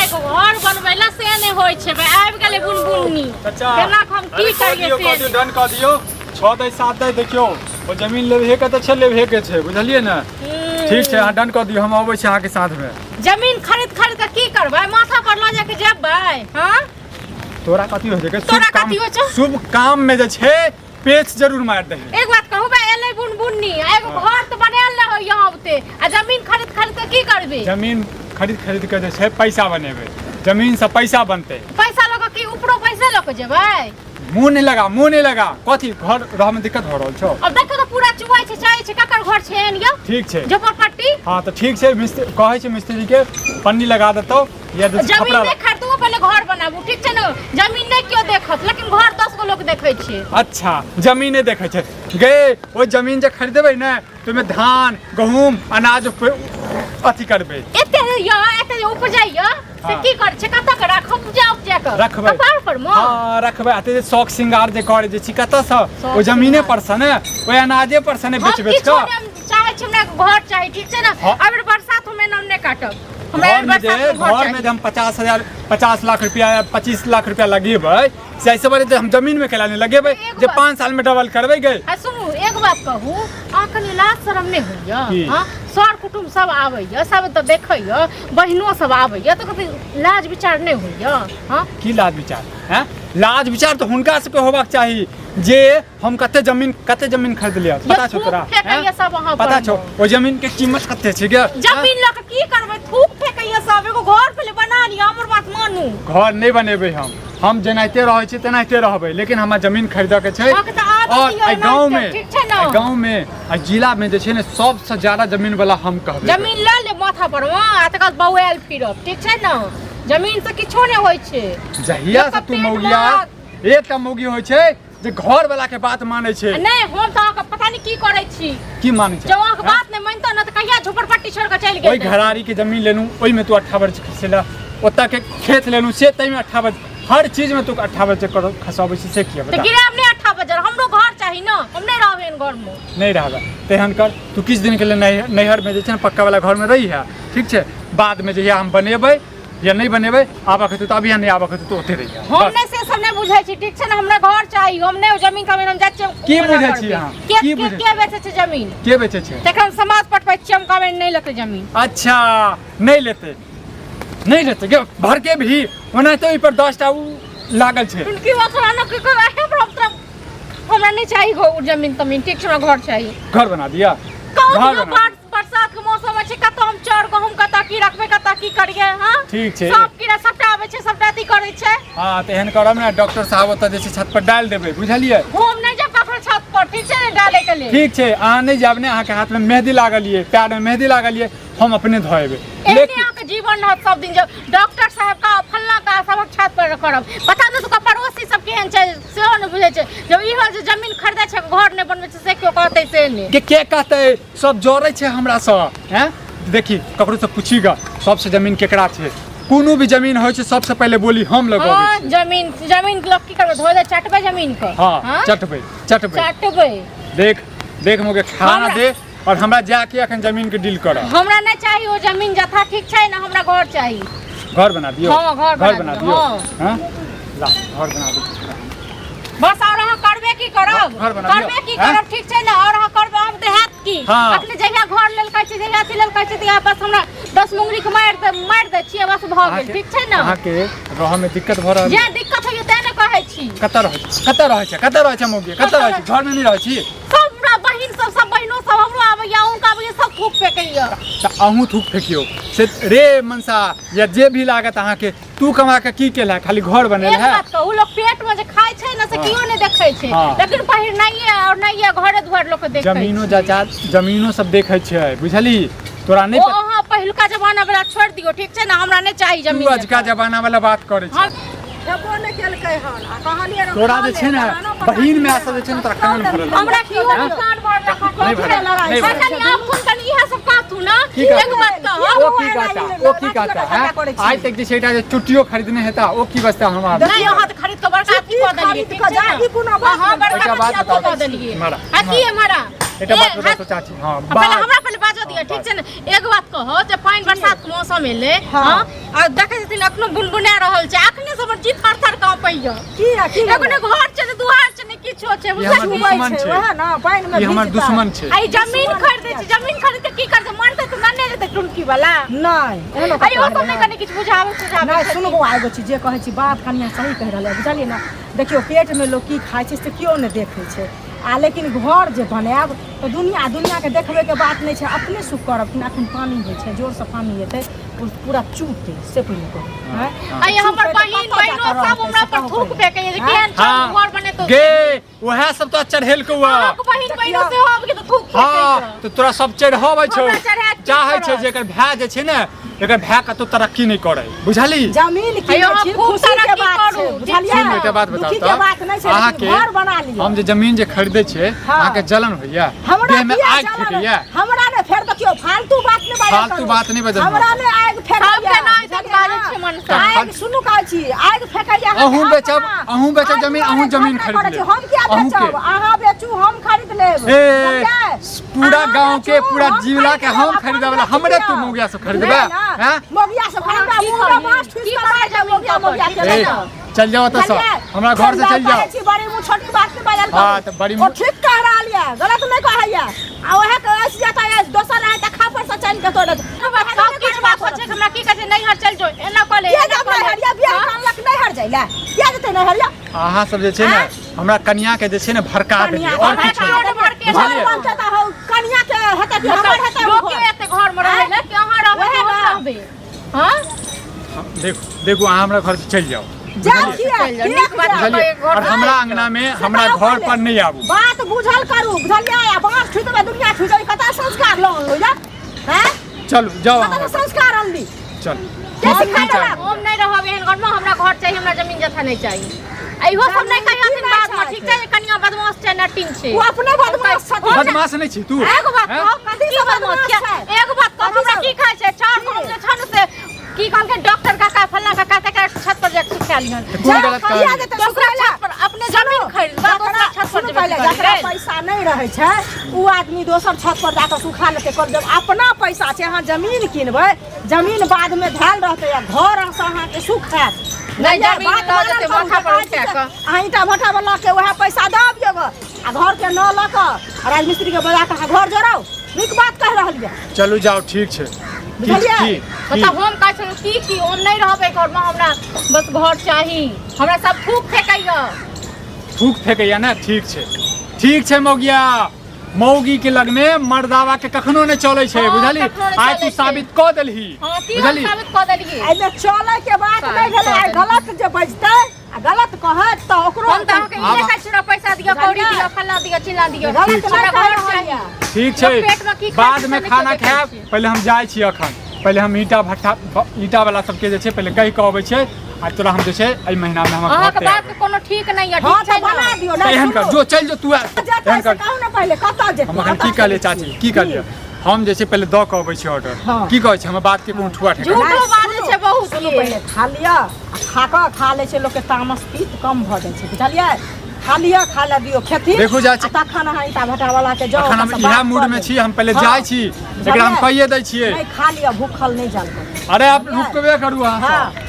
एगो घर बनबै ला से नहि होइ छै बे आबि गेलै बुनबुन्नी। चाचा केना कऽ हम की अरे कऽ करियै दियौ से कऽ दियौ डन कऽ दियौ। 6 दै 7 दै देखियौ ओ जमीन लेबहे के तऽ छै लेबहे के छै बुझलियै ने। ठीक छै अहाँ डन कऽ दियौ हम अबै छी अहाँके साथमे। जमीन खरीद खरीद कऽ की करबै माथा पर लऽ जाके जेबै? हाँ तोरा कथी होइ छै के शुभ तोरा काम कथी होइ छौ? शुभ काम में जे छै पेच जरूर मारि दही। एक बात कहू बे एलै बुनबुन्नी आ एगो घर तऽ बनायल नहि होइए ओते आ जमीन खरीद खरीद कऽ की करबै? जमीन खरीद खरीद के जे छै पैसा बनेबै जमीन से पैसा बनतै। पैसा लऽ कऽ की ऊपरो पैसे लऽ कऽ जेबै? मुँह नहि लगा मुँह नहि लगा कथी घर रहऽ में दिक्कत भऽ रहल छौ? अब देखो तऽ पूरा चुआइ छै चाहै छै ककर घर छै एहन यौ? ठीक छै। झोपड़पट्टी। हाँ तऽ ठीक छै मिस्त्री कहै छै मिस्त्री के पन्नी लगा देतौ या जे जमीन खपरा नहि खरीदू पहिले घर बनाबू ठीक छै ने। जमीन नहि केओ देखत लेकिन घर 10 गो लोक देखै छै। अच्छा जमीन नहि देखै छै गे ओहि जमीन जे खरीदेबै ने तऽ ओहिमे धान गहूम अनाज अथी करबै। एते यऽ एते जे उपजाइया से हाँ। की करै छै कतऽ के राखब उपजा उपजा के रखबै। कपार पर मे? हाँ रखबै। अते जे शौक श्रृंगार जे करै जे छी कतऽसँ? शौक ओहि जमीने श्रृंगार। पर सँ ने ओहि अनाजे पर सँ ने हम बेच बेच किछो कऽ। नहि हम चाहै छी हमरा घर चाही ठीक छै ने। हाँ। अबेर बरसात मे हम नहि काटब हमरा घर में जे बरसात में घर घर में चाही। जे हम 50,000 50 लाख रुपया या 25 लाख रुपया लगेबै से ऐसे बड़े हम जमीन में केला नहीं लगेबै एगो जे बात- 5 साल में डबल करबै गे। आ सुनू एक बात कहू अहाँ कनि लाज शरम नहि होइया? की? हाँ सर कुटुम्ब सब आबैया सब तऽ देखैया बहिनो सब आबैया तऽ कथी लाज विचार नहि होइया? हाँ की लाज विचार हैं? लाज विचार तऽ हुनका सबके होबाक चाही जे हम कते जमीन खरीद लिया पता छौ थूक तोरा? फेकैया हैं? सब अहाँ पता पर छौ मे। ओ जमीन के कीमत कते छै गे? जमीन लऽ कऽ की करबै थूक फेकैया सब एगो घर पहिले बना लिअ हमर बात मानू। घर नहि बनेबै हम जेनाहिते रहै छी तेनाहिते रहबै लेकिन हमरा जमीन खरीदऽ के छै। अहाँके तऽ आदत और यऽ एहि गाँव में एनाहिते, ठीक छै ने? एहि गाँव में आ जिला में जे छै ने सबसँ ज्यादा जमीन वाला हम कहबै। जमीन लऽ लेब माथा पर मे आ तकर बाद बौआयल फिरब ठीक छै ने। जमीन से किछो नहि होइ छै। जहिया से लोकके तू पेट मे मौगिया एकटा मौगी होइ छै जे घर वाला के बात मानै छै। नहि हम तऽ अहाँके पता नहि की करै छी। की मानै छै? जब अहाँके बात नहि मानितौ ने तऽ कहिया झोपड़पट्टी छोड़ि कऽ चलि गेल। ओहि घरारी के जमीन लेलहुँ ओहिमे तू 58 वर्ष खसेला ओतऽ के खेत लेलहुँ से ताहिमे 58 वर्ष हर चीज में तू 58 वर्ष खसाबै छी से किया तऽ बता? गिराब नहि 58 वर्ष हमरो घर चाही ने हम नहि रहबै एहन घर मे। नहि रहबै तेहन कर तू किछु दिन के लिए नैहर में जे छै ने पक्का वाला घर में रही है ठीक छै। बाद में जहिया हम बनेबै या नहीं बनेबै आबऽ के हेतौ तऽ अबिहे नहि आबऽ के हेतौ तऽ ओतै रहिहे। हम बस। नहि से सब नहि बुझै छी ठीक छै ने। हमरा घर चाही हम नहि जमीन तमीन हम जाइ छियै की मना बुझै करबै। छी अहाँ? के की के बुझै के बेचै छै जमीन? के बेचै छै? तखन हम समाज पठबै छियै हम कहबै नहि लेतै जमीन। अच्छा नहि लेतै नहि लेतै गे भरके भी ओनाहिते ओहि पर 10 टा उ लागल छै। की बात हमरा की कहबै हमरा हमरा नहि चाही घर जमीन तमीन ठीक छै हमरा घर चाही। घर बना दिया? कहू घर दियौ बना बरसात के मौसम छै कतऽ हम चाउर गहूम कतऽ की रखबै कतऽ की करियै? हाँ ठीक छै। सब कीड़ा सबटा आबै छै सबटा अथी करै छै। हाँ तऽ एहन करब ने डॉक्टर साहब ओतऽ जे छै छत पर डालि देबै बुझलियै? हम नहि जायब ककरो छत पर ठीक छै ने डालै के लेल। ठीक छै अहाँ नहि जायब ने अहाँके हाथ में मेहदी लागल ये पैर में मेहदी लागल ये हम अपने धो एबै। एहने लेकिन अहाँके जीवन रहत सब दिन जब डॉक्टर साहब का फल्ला का सबक छत पर करब पता नहि तुका पड़ोसी सब केहन छै सेहो नहि बुझै छै। जब ई होल जे जमीन खरीदै छै घर नहि बनबै छै से केओ कहतै से नहि। के कहतै सब जरै छै हमरा सँ हैं? देखी ककरो से पूछी ग सबसे जमीन केकरा छै कोनो भी जमीन होइ छै सबसे पहिले बोली हम लगबै हाँ, छियै। जमीन जमीन के लोक की करबै धो दे चटबै जमीन के। हाँ, हाँ? चटबै चटबै चटबै। देख देख मोके खाना दे और हमरा जाके अखन जमीन के डील कर। हमरा नहीं चाहिए वो जमीन जथा ठीक छै ना हमरा घर चाहिए। घर बना दियो। हाँ, घर घर बना बना दियो, दियो। हाँ। हाँ? ला घर बना दियो। बस और अहाँ करबे की करब? घर बना दियो। करबे की हाँ? करब ठीक छै ना और अहाँ करबे हम तऽ हैत की? हाँ। अखने जहिया घर लेल कहै छी जहिया अथी लेल कहै छी तहिया बस हमरा 10 मुंगरी के मारि दै छियै बस भऽ गेल ठीक छै ना? अहाँके रहऽ में दिक्कत भऽ रहल जे दिक्कत होइया तें ने कहै छी। कतऽ रहै छी? कतऽ रहै छी? कतऽ रहै छी मौगी? कतऽ रहै छी? घर में नहि रहै छी? सब हमरा बहिन सब सब बहिनो सब हमरो आबैया अहूँके आबैया सब थूक फेकैया। तऽ अहूँ थूक फेकियौ से रे मनसा या जे भी लागत अहाँके तू कमा के की केलह खाली घर बनेल एक है। बात कहू लोग पेट में जे खाय छै ने से हाँ। केओ नहि देखै छै हाँ। लेकिन पहिरनाइए और नहिए घरे दुआर लोग के देखै जमीनो छै। जायदाद जमीनो सब देखै छै बुझली तोरा नहि ओ अहाँ पहिलुका जमाना वाला छोड़ि दियौ ठीक छै ने हमरा नहि चाही तू जमीन अजुका जमाना वाला बात करै छै। हम खेबो नहि केलकै हन आ कहलियै रऽ तोरा खा जे ले, छै ने खानो पका बहिन के माय सब जे छै ने तोरा कान भरल हमरा केओ हैं? नहि कान भरल नहि भरल, नहि भरल। कनि आब कोन कनि इएह सब कहतू ना की कहतू? एक बात कह ओ की कहता ओ की कहता हैं? आइ तक जे छै एकटा जे चुट्टियो खरीदने हेता ओ की बचता हमार? नहीं अहाँ तऽ खरीद कऽ बड़का अथी कऽ देलियै खरीद ठीक कऽ छै जा, ने? ई कोनो बात अहाँ नहि। बड़का एकटा बात अथी कऽ बताउ। देलियै मारा, आ की हमारा? एकटा ए, बात बताउ हाथ- तो चाची हां आ पहिले बात हमरा पहिले बाजऽ दिअ ठीक छै ने एगो बात कहो जे पानि बरसात के मौसम एलै हाँ। हँ आ देखै छथिन अखनो बुनबुना रहल छै अखने से हमर जीत थर थर काँपैया की आ की एगो ने घर छै ने दुआर छै ने किछो छै ई बुझलियै हमर डूबै दुश्मन छै छै। वएह ने पानि मे ई हमर भीजतै। दुश्मन छै आ ई जमीन खरीदै छै जमीन खरीद के की करतै मरतै तऽ नहि जेतै टुनकी वाला नहि एहनो आ इहो कतौ सब नहि भेलै। कनि किछु बुझाबै सुझाबै नहि छथिन। सुनू बौआ एगो चीज जे कहै छी बात कनिया सही कहि रहल है बुझलियै ने देखियौ पेटमे लोक की खाइ छै से केओ नहि देखै छै आ लेकिन घर जे बनायब तऽ दुनिया दुनियाके देखबैके बात नहि छै अपने सुख करब कि एखन पानि होइ छै जोरसँ पानि एतै ओ पूरा चूतै से पहिने कहू आँय? आ ई हमर चूतै तऽ बहिन कतऽ बहिनो जाकऽ सब रहतै हमरा से पर कहू थूक पहिले। फेकैया जे आँय? केहन छौ हाँ घर बनेतौ गे उएह सब तो चढ़ेलकौ आ अहाँके बहिन बहिनो देखियौ। सेहो आबि के तऽ थूक हाँ फेकैया तऽ तोरा सब चढ़ाबै छौ हमरा चढ़ायत की चाहै छै करत? जे एकर भाय जे छै ने एकर भाय कतौ तरक्की नहि करै बुझली जमीन की अयौ, अहाँ छी खूब खुशी के तरक्की बात करू, छै ठीक बुझलियै सुन एकटा बात बताउ दुखी तऽ के बात नहि छै लेकिन अहाँके घर बना लिअ हम जे जमीन जे खरीदै छियै हाँ। अहाँके जलन होइया हमरा देह में किया आगि जलन? फेकैया हमरा ने फेर देखियौ फालतू बात नहि बाजल फालतू करू। बात नहि बाजल हमरा ने आगि फेकैया सबके नहि तक बुझलियै बाजै ने? छै मनसा। आगि सुनू कहै छी आगि फेकैया अहाँके अहूँ बेचब, अपना। अहूँ बेचब आगि जमीन, दुआरे अहूँ जमीन घर खरीद नहि करै छी। लेब। हम किया अहूँके। बेचब अहाँ बेचू हम खरीद लेब ए, बुझलियै? पूरा अहाँ गाँव के बेचू, पूरा हम जिला के खरीद हम लेब, खरीदे अपन वाला बेच हमरे तू लिअ। मौगिया सब खरीदबे बुझलियै ने? हैं मौगिया सब खरीदबे की मुँह में करी? बाँस ठुसि की कऽ करबै मारि देब जमीन मौगिया पर? मौगिया के ए, लऽ। चल जाओ एतऽ से हमरा घर से चल जाओ छी बड़ी मुँह छोटी बात नहीं बाजल करू। हाँ, तऽ बड़ी ओ मुँह- ठीक कह रहल ये गलत नहीं कहैया आ ओहे के ऐसे जाता है दोसर आए त खापर से चल के तोड़ सब किछु बात होइ छै हमरा की कहै छै नैहर चलि जो एना कऽ ले के एना जब कऽ ले। नहीं हरिया बियाह करलक नहीं हर जाइला के जेतै नहीं हरिया अहाँ सब जे छै ने हमरा कनिया के जे छै ने भड़का देलियै और किछु भड़का नहि। भड़के बुझलियै? घर बनतै तऽ हौ कनिया के हेतै कि हमर हेतै ओ लोके घर? एते घर में रहै ले कि अहाँ रहबै कि वएह हम ना। रहबै हाँ देखू देखू अहाँ हमरा घर से चलि जाउ जाउ किया चलि जाउ, किया नीक बात जाउ? बुझलियै घर और में हमरा अंगना में हमरा से घर पर नहि आबू बात बुझल करू बुझलियै आ बाँस छुटबै दुनिया छुटै कतऽ संस्कार लऽ अनलहुँ या हैं चलू जाउ कतऽ अहाँ संस्कार अनली चलू के की सिखा की चाही देलक? हम नहि रहब एहन घर में हमरा घर चाही हमरा जमीन जथा नहि चाही आ इहो सब नहि जमीन कहियो की बाद में नहि ठीक छै कनिया बदमाश छै नटिन छै ओ अपने बदमाश छथिन बदमाश नहि छी तू एगो बात हैं? कहू कथी की सब बदमाश बदमाश छै? छै? एगो बात कहू कथी हमरा सब? की खाइ छै चार सौ जे छन से की कहलकै डॉक्टर काका फल्ला काका तकरा छत पर जाके सुखा लिहन तऽ कोन गलत कहिया कहलियै? जेतै दोसरा सुखै लए? छत पर अपने जमीन खरीदबा दोसरा छत पर सुनू जेबै पहिले की जकरा करै? पैसा नहि रहै छै ओ आदमी दोसर छत पर जाकऽ सुखा लेतै कर जब अपना पैसा छै अहाँ जमीन किनबै जमीन बादमे धयल रहतै आ घर से अहाँके सुख हैत नहि, बुझलियै? जमीन बात लऽ मानल जेतै करू, माथा पर जे उठा कऽ। अहाँ ईंटा भट्ठा वाला के वएह पैसा दऽ अबियौ गऽ आ घर के न लऽ कऽ आ राजमिस्त्री के बजा कऽ अहाँ घर जोड़ाउ नीक बात कहि रहल यऽ चलू जाउ ठीक छै की बुझलियै? की की मतलब हम कहै छलहुँ की की हम नहि रहबै घरमे हमरा बस घर चाही हमरा सब थूक फेकैया थूक फेकैया ने ठीक छै ठीक छै मौगिया मौगी के लगमे मर्दावा के कखनो नहि चलै छै हाँ, बुझली कखनो नहि आइ चलै तू छै। साबित कऽ देलही हँ की हम बुझली साबित कऽ देलियै एहिमे चलै के बात नहि भेलै आइ गलत जे बजतै आ गलत कहत तऽ ओकरो हम तऽ अहाँके आब- इहे कहै छी ने, पैसा दिअ कौड़ी दिअ फल्ला दिअ चिल्ला दिअ गलत हमरा नहि कहि घर रहल चाही यऽ ठीक छै लोक पेटमे की खाइ बाद छै में से नहि खाना देखै खायब छियै। पहिले हम जाइ छी अखन पहिले हम ईंटा भट्ठा ईंटा वाला सबके जे छै पहिले कहि कऽ अबै छै आ तोरा हम जे छै एहि महीना में हमर घर अहाँके तैयार बात के कोनो ठीक नहि यऽ हँ ठीक छै तऽ बना ने दियौ तऽ नहि एहन कर सुनू जो चलि जो तू आ जेतै एहन से कर कहू ने पहिले कतऽ जेतै हम अखन की कहलियै चाची की कहलियै हम जे छै पहिले दऽ कऽ अबै छी ऑर्डर हँ। की कहै छै हमर बात के कोनो ठुआ ठेका झूठो बाजै छै बहुत सुनू ये। पहिले खा लिअ आ खा कऽ खा लै छै लोकके तामस पित्त कम भऽ जाइ छै बुझलियै खा लिअ खा लए दियौ खेती देखू चाची। आ तखन अहाँ ईंटा भट्टा वाला के जाउ अखन हम ओकरासँ इएह बात मूड कऽ में लेब। छी हम पहिले हँ। जाइ छी एकरा हम बुझलियै? कहिए दै छियै नहि खा लिअ भूखल नहि जाल करू अरे आप रुकबे करू अहाँ हँ सब।